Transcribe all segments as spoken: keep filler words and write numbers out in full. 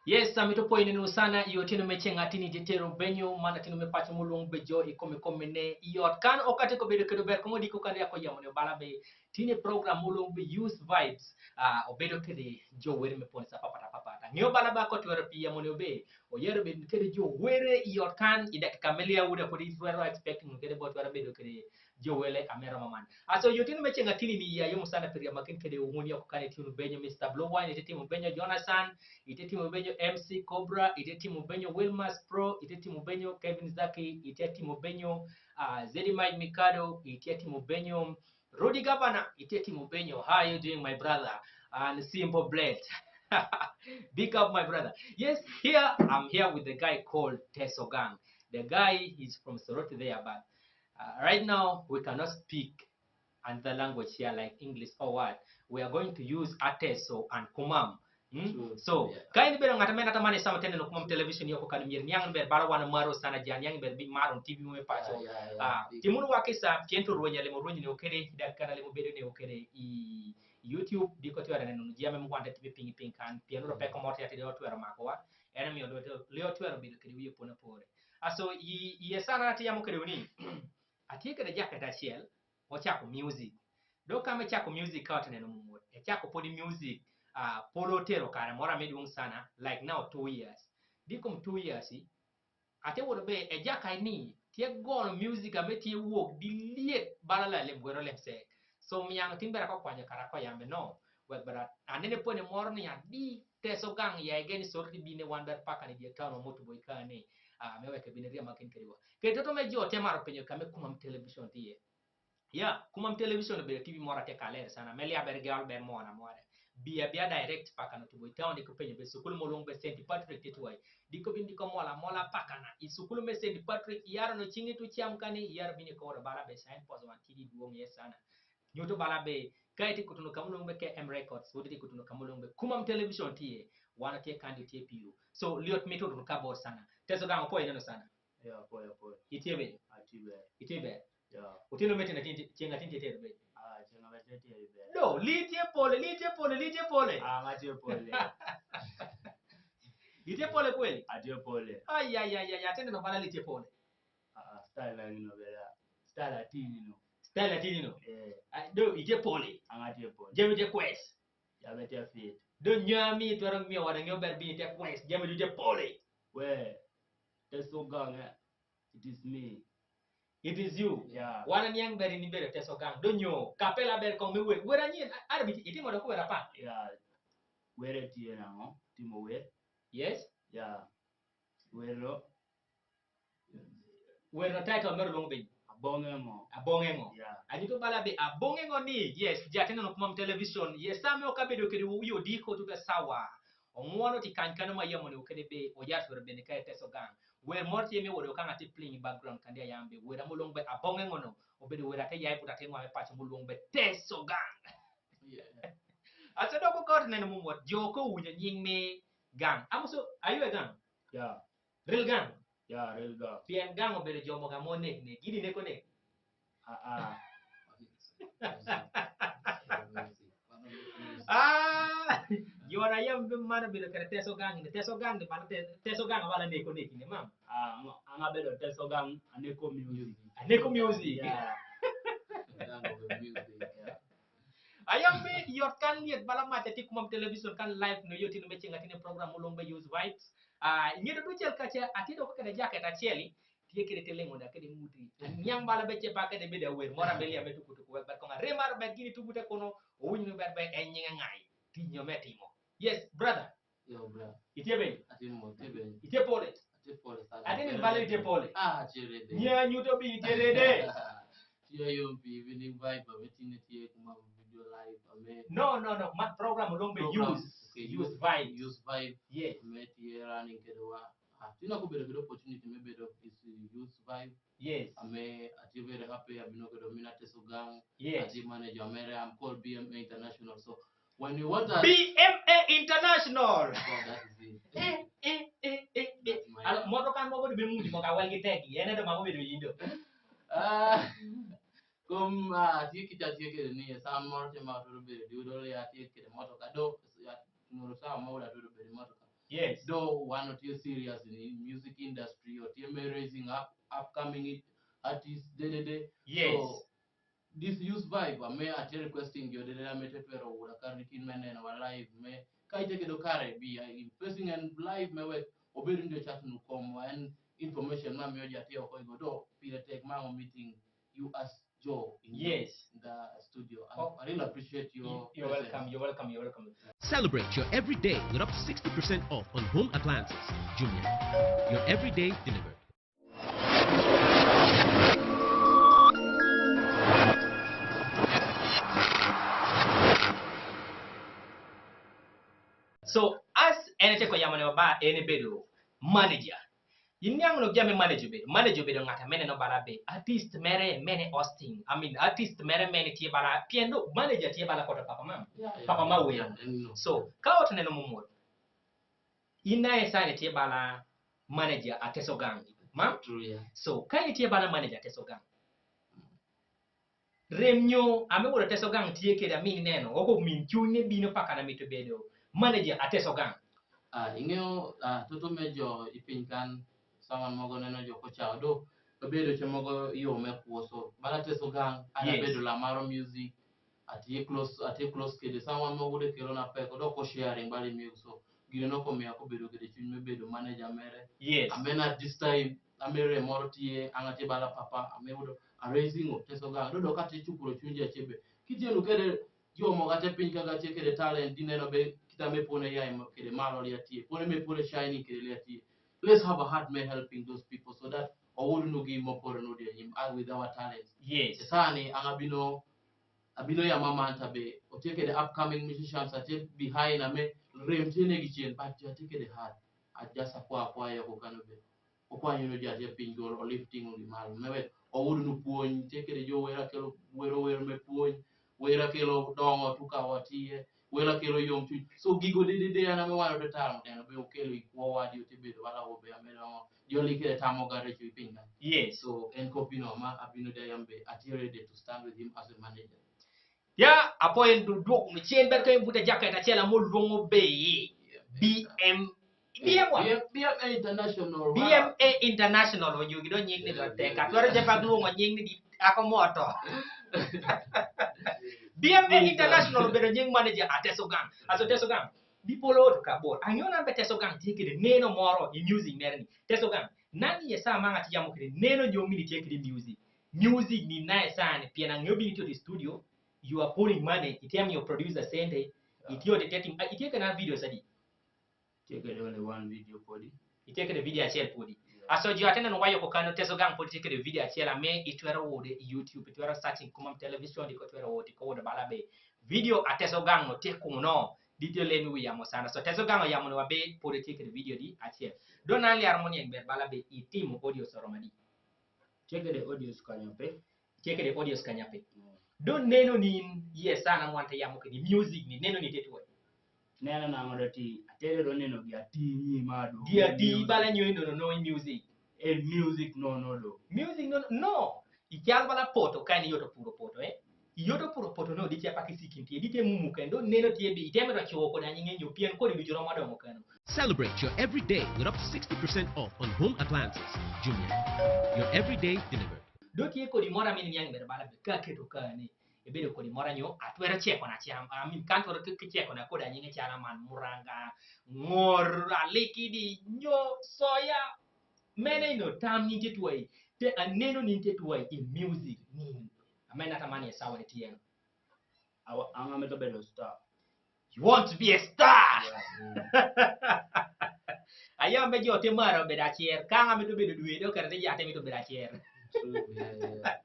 Yes, amito pwöyi nenu sana i otieno me ceng atini, itero benyo, man atino me paco mulung bejo i kome kome ne i ot kan. Okati ko bedo kedo ber kongo diko kan ya ko yamo ne bala be tini program mulung be Youth Vibes. Ah, obedo kede jo were me pon sa papata papata. Ng'eyo bala ba ko twero pi yamo ne obe. Oyero be kede jo were i ot kan, i dakika melia uda podi twero expecting kede bo twero bedo kede jo wele amero maman. Aso yotin me ceng atini ni ya yo musana peria makin kede unguni ko kane tinu benyo Mister Blue Wine, ite timo benyo Jonathan, ite timo benyo M C Cobra, ite timo benyo Wilmas Pro, ite timo benyo Kevin Zaki, ite timo benyo, ah, Zedi Mike Mikado, ite timo benyo Rudy Gabana, ite timo benyo. How are you doing, my brother? And Simple Blade. Big up, my brother. Yes, here, I'm here with the guy called Teso Gang. The guy is from Soroti there, but Uh, right now, we cannot speak another language here like English or what. We are going to use Ateso and Kumam. Hmm? True. So, yeah. Ka in bedo ng'at ma en atamane sama tene no Kumam Television yo ko kan mier niang ber bala wan maro sana ja niang ber bi maro T V me paco. Yeah, yeah, yeah. Ah, big. Timun wa kisa piento ruenya lemo ruenya ne okede, dak kana lemo bedo ne okede i YouTube, di ko twero neno jia me mwanda tibi pingi ping kan, pieno ro peko morti ati de otwero makowa. Ena mi odo leo twero bedo kede wiye pona pore. Aso i, i sana ti yamo kede uni. Atye kede jacket achiel, ochako music. Dok kama echako music ka watineno mumot. Echako podi music, ah, polo tero kare moro ame duong' sana, like now two years. Di kum two years, ati wudo be e jaka ni, tye golo music ame tye wuok di liet bala la lem gwero lem se. So miang tin bera ko kwanyo kara ko yambe no. Wek bera, anene pwene moro ni adi Teso Gang ya egen sor di bine wan ber paka ni die town mo tubo ikane. Ah, me weke bine ria makin kediwa. Ke toto me jo te maro penyo kame Kumam Television tiye. Ya, Kumam Television be T V mora te kaler sana. Meli aber gal ber mona mora. Bia bia direct paka no tubo town di ko penyo be sukul mo long be Saint Patrick te tuwai. Di ko bin di ko mola mola paka na. I sukul me Saint Patrick yaro no chingi tu chiam kani yaro bini ko bala be sign post wan tidi duong ye sana. Nyuto bala be ka iti kutuno kamulong be K M Records, wuti iti kutuno kamulong be Kumam Television tiye, wana tiye kandi tiye piyo. So liot mito dun kabo sana. Teso Gang po ineno sana. Ya, po ya po. Itie be. Atie be. Itie be. Ya. Utino mete na tinti chenga tinti tiye be. Ah, chenga mete tiye be. Do, litie pole, litie pole, litie pole. Ah, matie pole. Itie pole kweli? Atie pole. Ay ay ay ay, atende no bala litie pole. Ah, ah, style na ino bela. Style atini no. Style atini no. Eh. Ah, do itie pole. Anga tie pole. Jemi tie kwes. Jemi tie fit. Do nyami twero miyo wada ngiyo ber bi tie kwes. Jemi tie pole. We. Teso Gang, eh. It is me. It is you. Yeah. Wana niang ber ni ber Teso Gang. Do nyo. Kapela ber kong me we. Wera nyin. Arabi iti mo do ko wera pa. Yeah. Wera tie na ngo. Timo we. Yes. Yeah. Wero. Wero title mero long be. Abongengo. Abongengo. Yeah. Anyi to bala be Abongengo ni. Yes, jatene no Kumam Television. Yes, ame okabedo kede uyo diko tu be sawa. Ong'wono ti kany kano ma yamo ne okede be oyat wero bene ka Teso Gang. Wer moro ti yeme wero ka ng'ati playing background kandi ayambe. Wero mo long be Abongengo no. Obedo wero ate yai puta te ng'wa me pacho mo long be Teso Gang. Yeah. Asa doko kot neno mo mot. Joko unya nying me Gang. Amuso, are you a gang? Yeah. Real gang? Yeah, real gang. Pien gang obedo jo mo gamo nek nek. Gini neko nek. Ah, ah. Ah, yora yam be mano bedo kere Teso Gang ni. Teso Gang ni bala te-, Teso Gang bala neko nek ni mam. Ah, anga, anga bedo Teso Gang, aneko music. Aneko music. Yeah. Gang of music, yeah. Ayam be yot kan liet bala mate ti Kumam Television kan live no yot ino meching atine program ulong be Youth Vibes. Ah, nyedo du chel kache ati do kede jacket achieli. Tie kede telengo da kede muti. Nyang bala be chepa kede be da wer mora be liame tuku tuku wek bat konga remar be gini tuku te kono. Owinyo be be enyinga ngai. Ti nyome timo. Yes, brother. Yo, bro. Itie be? Atie mo, itie be? Itie pole? Atie pole, sa. Ati ni bala itie pole? Ah, atie rede. Nya nyuto bi itie rede. Tie yom pi evening vibe, ame tine tie kuma video live, ame. No, no, no. Ma program long be Youth. Okay, Youth Vibe. Youth Vibe. Yes. Ame tie running kede wa. Ah, tina ko bedo, bedo opportunity, me bedo is Youth Vibe. Yes. Ame, ati very happy, abino kedo mina Teso Gang. Yes. Ati manager mere, I'm called B M A International. So when you want that, B M A International. Oh, that is it. Eh, eh, eh, eh, eh. That's my. Alo, moto kan mo ko di be mudi mo ka wel gi tegi. Ene do ma ko be do yindo. Ah, kum, ah, ti kita ti ke ni, sa mo te ma to be di do ya ti ke moto ka do, ya, no sa mo da to be moto ka. Yes. Though wan otye serious in music industry, otye me raising up upcoming artists de de de. Yes. So this Youth Vibe, ame atye requesting jo de de de ame te twero wuda kar ni kin me neno wa live me. Ka ite kedo kare bi, I requesting en live me wek obed ni jo chat nu kom wa en information ma miyo ji atye oko igo do pire tek ma ngo meeting you as Joe in the studio. And I really appreciate your presence. You're welcome, you're welcome, you're welcome. Celebrate your everyday with up to sixty percent off on home appliances. Jumia, your everyday delivered. So, as en ete ko yamone ba, en bedo manager. Iniang' no gi ame manager obedo. Manager obedo ng'at a mene no bala be. Artist mere mene hosting. I mean, artist mere mene tye bala. Pien do manager tye bala koda papa ma. Yeah, yeah. Papa ma wer. Yeah, I know. So, ka ot neno mumot. Inaye sani tye bala manager a Teso Gang. Ma? True, yeah. So, ka in tye bala manager a Teso Gang. Rem nyo, ame wuod Teso Gang tye kede amin neno, oko min chuny ne bino paka na mito bedo manager a Teso Gang. Ah, ing'eyo, ah, toto me jo i piny kan, sawan mogo neno jo kocha, do, obedo che mogo yo me kuoso. Bala Teso Gang, ana bedo la maro music, atye close, atye close kede, sawan mogo de kelo na peko, do ko sharing bali music, so, gino no ko miya ko bedo kede chuny me bedo manager mere. Yes. Amen at this time, ame rem moro tye, an atye bala papa, ame wudo, a raising o Teso Gang, dodo ka tye chukuro chuny ji ache be. Kitye nu kede jo mogo ate piny ka gatye kede talent, dineno be kita me pone ya kede malo li atye. Pone me pone shining kede li atye. Let's have a heart me helping those people so that owudu nu gi mopore nu di anyim, uh, with our talents. Yes. Sani, an abino, abino ya mama anta be, otye kede upcoming musicians, atye behind ame, rem tye ne gi chien, but atye kede heart. I just akwa, akwa ya ko kano be. Okwanyo nu jat ya piny gol, o lifting gi malo. Me wek, owudu nu puonj, tye kede jo wera kelo, wero wer me puonj, wera kelo dongo tuka watiye, wera kelo yom chuny. So gigo de de de ana me wano te tamo teno be okelo ikwo wadi ote bedo wala wo be ame dongo. Jo li kede tamo gare chu i piny ka. Yes. So en kopi no ma abino de yambe, ati ready to stand with him as a manager. Ya, apo en du-, duok nu chien ber ka en buta jacket achiel amo luongo be. B M. B M wa? B M, B M A International. B M A International, ojugi do nying ni do tek. Atwero je pak luongo nying ni di ako moto. B M A International obedo nying manager a Teso Gang. Aso Teso Gang. Bipolo to kabor. Ang'eyo nan be Teso Gang tye kede neno moro i music mere ni. Teso Gang. Nan ye sa ma ng'ati yamo kede neno jo mini tye kede music. Music ni nae sani. Pien ang'eyo bini tye di studio. You are putting money, itye miyo producer sente, itye ode te tim, ah, itye kede videos adi? Itye kede only one video podi. Itye kede video achiel podi. Yeah. Aso jo ate neno wayo ko kano Teso Gang podi itye kede video achiel ame itwero wude YouTube, itwero searching Kumam Television di ko twero wude ko wude bala be. Video a Teso Gang no tye kuno, di tye lemi wi yamo sana. So Teso Gang oyamo ni wa be podi itye kede video di achiel. Do nan liar mo ni en ber bala be itimo audio soro madi. Itye kede audios kanyo pe. Itye kede audios kanyo pe. Mm. Do neno ni in ye sana mwante yamo kede music ni, neno ni te tuwe. Neno na ng'odo ti, atere do neno gi ati ni madu. Gi ati bala nyo ino no, no music. E music no, no do. Music no, no. Ichal bala poto kani yoto puro poto, eh? Iyoto puro poto no di chepa ki sikin tie, di te mumu kendo, neno tie bi, iteme do chuo koda nyinge nyo pien kodi bi juro madongo kendo. Celebrate your everyday with up to sixty percent off on home appliances. Jumia, your everyday delivered. Do tie kodi mora min nyang ber bala be ka keto kani. Ibedo kodi mora nyo, atwero cheko na cham, I mean, kan twero ki, ki cheko na koda nyinge chala man muranga, ngor, aliki di, nyo, soya. Mene ino tam ni te tuwai. Te aneno ni te tuwai in music ni. Amen, ata mani e sawa ni tieno. Awa, an amito bedo star. You want to be a star? Yeah, mm. Ayo, me jo te maro bedo achiel. Ka an amito bedo dwe, do kare te yate mito bedo achiel. True, yeah, yeah.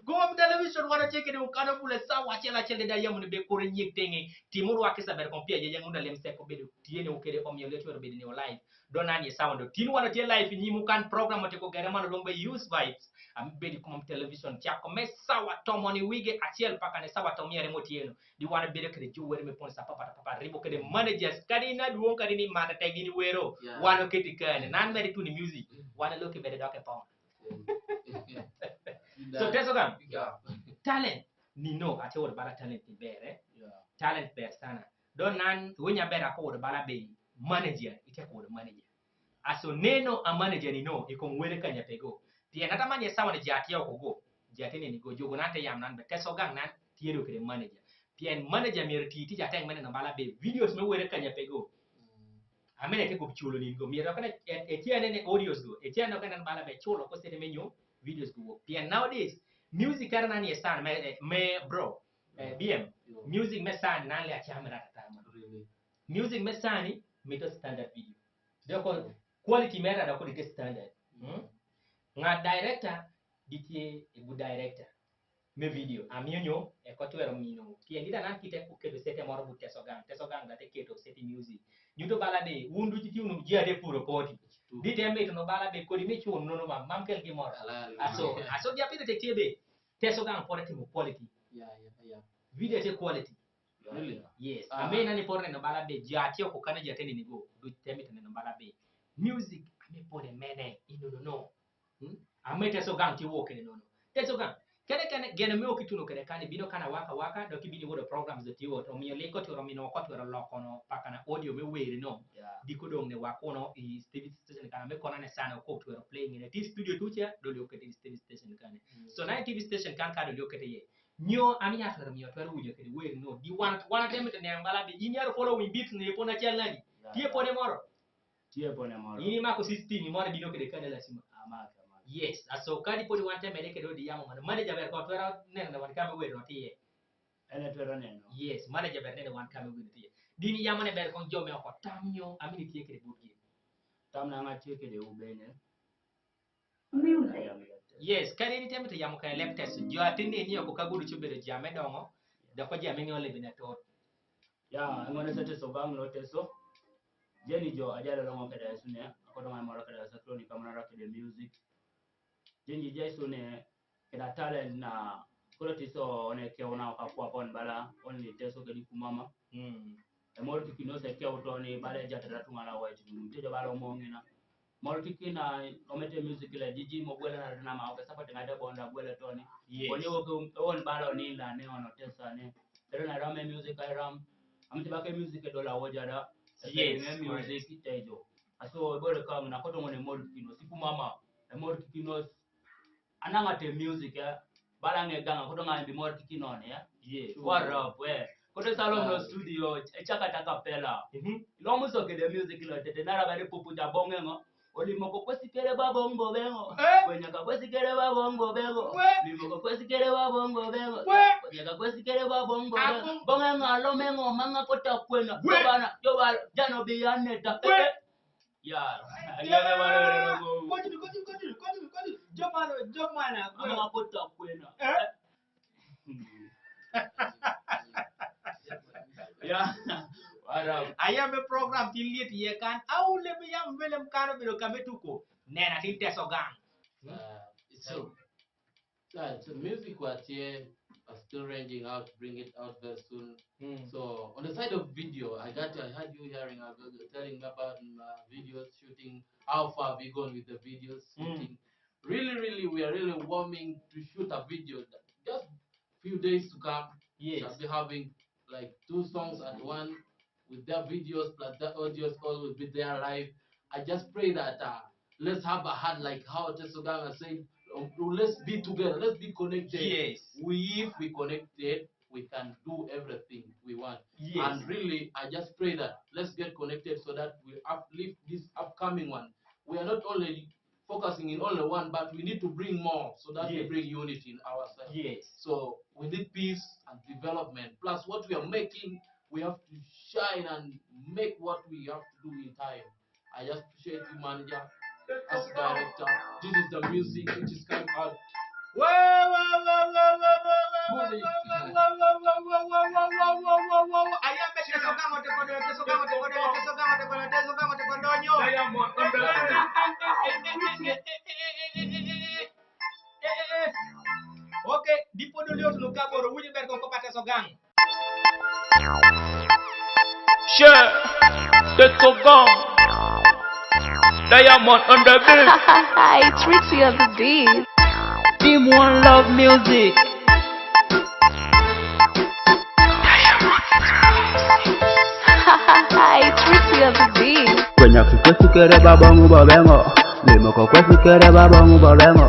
Kumam Television wan atye kede okano bule sawa achiel achiel de da yamo ni be kore nyik tenge. Timo rwaki sa ber kompia je yangu na lemse ko bedo. Tiene ukede omiyo le twero bedo ni o live. Do nani e sawa do. Tin wan atye live nyimu kan program ote ko gere mano luong be Youth Vibes. Am bedi Kumam Television chako me sawa tomoni wige achiel paka ne sawa tomiere motieno. Di wan bedo kede jo were me pon sa papa papa ribo kede managers. Kadi na duong kadi ni mata tegi ni wero. Yeah. Wan oketi kane. Nan meri tuni music. Mm. Wan loki bede doke pon. Mm. So Teso Gang. Yeah. Talent. Ni no, ate wod bala talent ni ber, eh? Yeah. Talent ber sana. Don nan, winy aber akor bala be manager, ite kor manager. Aso neno a manager ni no, i kong were kanya pego. Pien ata manye sawa ni jati oko go. Jati ni go jogo nan te yam nan be Teso Gang nan, tiye do kede manager. Pien manager mier ti, ti jateng mene na bala be videos me were kanya pego. Amene te go chulo ni go. Mier kana, e, e tiya ne audios go. E tiya no kana bala be chulo ko sete me nyo videos go. Pien nowadays, music kara nan ye san me, e, me bro. Eh, B M, music me sani nan le acha me rata tama. Really? Music me sani, mito standard video. Doko quality me rata ko dite standard. Hmm? Nga director, dite a good director. Me video, amionyo, e ko twero mino. Ki endita nan kite ku keto sete moro bu Teso Gang. Teso Gang date keto sete music. Nyuto bala de, wundu titi unu jia de puro poti. Dite me to no bala be kodi me chun no no mam, mam kel gi moro. Aso, aso dia pide te tiebe. Teso Gang pore timo quality. Yeah, yeah, yeah. Video te quality. Really? Yes. Ah. Ame nani pore no bala be, jati oko kana jati ni go. Du temi tene no bala be. Music, ame pore mene, ino no no. Hmm? Ame Teso Gang ti wo kene no no. Teso Gang. Kene kene gene me oki tuno kene kani bino kana waka waka, doki bini wodo programs de ti wo. To mi liko ti oro mino ko ti oro loko no, pakana audio me weri no. Yeah. Di ko dong ne wako no, i T V station kana me kona ne sana ko ti oro playing ne. Ti studio tuche, do lio kete T V station kana. Mm. So na T V station kan ka do lio kete ye. Nyo, ami ya twero miyo twero winyo kede weri no. Di wan, wan temi te ne bala be, ini aro following beat ne pona channel nani. Yeah. Tiye pone moro. Tiye pone moro. Ini mako system ni moro bino kede kane la sima. Amake, amake. Yes, aso kadi podi wan temi de kede di yamo mano. Manager ber ko twero neno na wan kame weri no tiye. Ene twero neno. Yes, manager ber neno wan kame weri no tiye. Dini yamo ne ber kon jome ko tamnyo, amini tiye kede budgi. Tamna nga tiye kede ubene. Music. Yes, kadi ni temi te yamo ka leptes. Jo atini ni ko ka gudu chube de jame dongo. Da ko jame ngole bine to. Ya, ngone sa Teso Gang lo Teso. Jeni jo ajalo longo kede sune. Ako dongo moro kede sa kroni kamera kede music. Jeni jai sune kede talent na kolo Teso one ke ona ka kwa pon bala only Teso kede kumama. Hmm. E mor ki kino se ke utoni bale jatara tungala wa ti mum te jabalo mongina. Mor ki kina omete music le jiji mo gwela na rina ma oke sapa tenga de bonda gwela toni. Yes. Oni oke on balo ni la ne ono Teso ne. Pero na rame music ai ram. Amte bake music e dola wojada. Yes, music tejo. Aso bore kang na koto ngone mor ki kino siku mama. E mor ki kino Ananga te music, eh. Bala nge ganga, kodo nga mbi mor kiki none, eh. Yes. What up, eh. Kodo Salom no studio, eh, chaka taka pela. Mhm. Lo muso kede music lo, te, te nara bari pupu ja bonge ngo. Oli moko kwesi kere ba bongo bengo. Eh? Kwenya ka kwesi kere ba bongo bengo. We. Li moko kwesi kere ba bongo bengo. We. Kwenya ka kwesi kere ba bongo bengo. Bonge nga lo mengo, manga kota kwena. We. Jobana, jobana, jano bi aneta. We. Eh, eh. Ya. Continue, continue, continue, continue, continue. Jomana, jomana. Ama kota kwena. Eh? Ya. What up? Aya me program ti liet ye kan. Au le me yam welem kan be lo kame tuko. Nena tin Teso Gang. Uh, it's true. Yeah, so music was here, are still ranging out, bring it out very soon. Mm. So on the side of video, I got, I heard you hearing, uh, telling me about, um, uh, videos shooting. How far have you gone with the videos shooting? Really, really, we are really warming to shoot a video. Just few days to come, yes, shall be having like two songs at one with their videos plus their audios, all will be there live. I just pray that, uh, let's have a heart like how Teso Gang said, um, let's be together, let's be connected. Yes. We, if we connected, we can do everything we want. Yes. And really, I just pray that let's get connected so that we uplift this upcoming one. We are not only focusing in only one, but we need to bring more so that we, yes, bring unity in ourselves. Yes. So we need peace and development. Plus, what we are making, we have to shine and make what we have to do in time. I just appreciate you, manager. As director, this is the music which is coming out. Whoa, whoa, whoa, whoa. Fully. Aya, Teso Gang ote kodo, Teso Gang ote kodo, Teso Gang ote kodo, Teso Gang ote kodo nyo. Diamond on the line. Eh, eh, eh. Okay, dipo dulio tunu kaboro, wuli ber ko ko pa Teso Gang. Share, Teso Gang. Diamond on the beat. It's Richie on the beat. Team One Love Music. Diamond on the music. Hi, Trixie on the beat. Kwenya ka kwesi kere ba bong ba bengo. Limo ka kwesi kere ba bong ba bengo.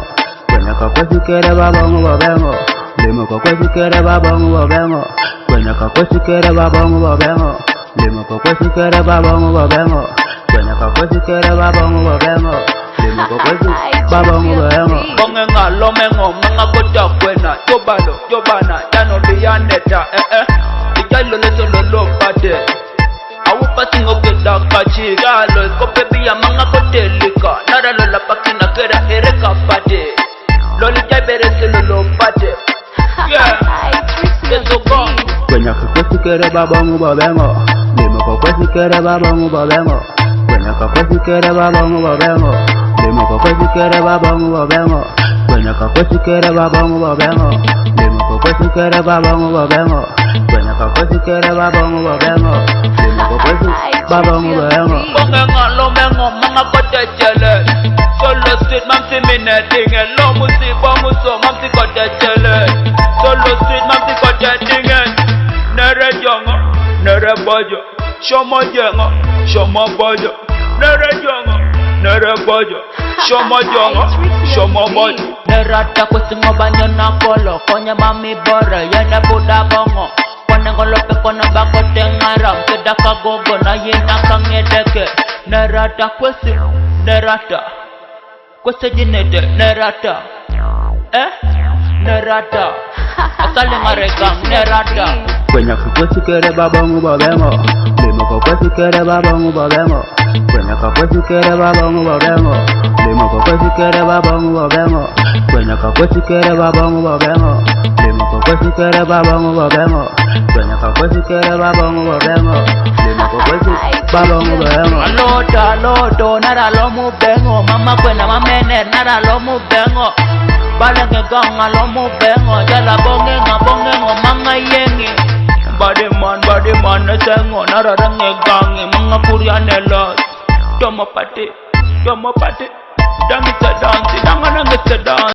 Kwenya ka kwesi kere ba bong ba bengo. Limo ka kwesi kere ba bong ba bengo. Kwenya ka kwesi kere ba bong ba bengo. Limo ka kwesi kere ba bong ba bengo. Kwenya ka kwesi kere ba bong ba bengo. Limo ka kwesi ba bong ba bengo. Bongenga lomengo manga kota kwena. Jobalo, jobana, dano dianeta, eh, eh. Ijalo leso lolo pate. Awu pasingo keda kachi galo ko pebi ya manga ko telika nara lo la pakina kera ere ka pate. Loli jai bere se lo lo pate. Yeah. Let's go. Kwenya ka kwesi kere ba bong ba bengo. Limo ka kwesi kere ba bong ba bengo. Kwenya ka kwesi kere ba bong ba bengo. Limo ka kwesi kere ba bong ba bengo. Kwenya ka kwesi kere ba bong ba bengo. Limo ka kwesi kere ba bong ba bengo. Kwenya ka kwesi kere ba bong ba bengo. Limo ka kwesi ba bong ba bengo. Bongenga lomengo manga kote chele. Solo street mamsi mine dinge lo musi bo muso mamsi kote chele. Solo street mamsi kote dinge. Nere jongo, nere bojo. Shomo jengo, shomo bojo. Nere jongo, nere bojo. Shomo jongo, shomo bojo. Nerata kwesi ngo banyo na kolo, konya mami bore, yene buda bongo. Kone ngolo pe kone bako tengaram, keda ka gogo na yena kangedeke. Nerata kwesi, nerata. Kwesi jinede, nerata. Eh? Nerata. Asali ngare gang, nerata. Kwenya ka kwesi kere ba bong ba bengo. Limo ka kwesi kere ba bong ba bengo. Kwenya ka kwesi kere ba bong ba bengo. Limo ka kwesi kere ba bong ba bengo. Kwenya ka kwesi kere ba bong ba bengo. Limo ka kwesi kere ba bong ba bengo. Kwenya ka kwesi kere ba bong ba bengo. Limo ka kwesi ba bong ba bengo. Alodo, alodo, nara lo mu bengo. Mama kwena mamene, nara lo mu bengo. Balenge gang alo mu bengo. Jala bongenga, bongengo manga yengi. Body man, body man, nesengo. Nara renge gangi, manga kuriane los. Domo pati, domo pati. Dangi sedansi, danga dangi sedansi.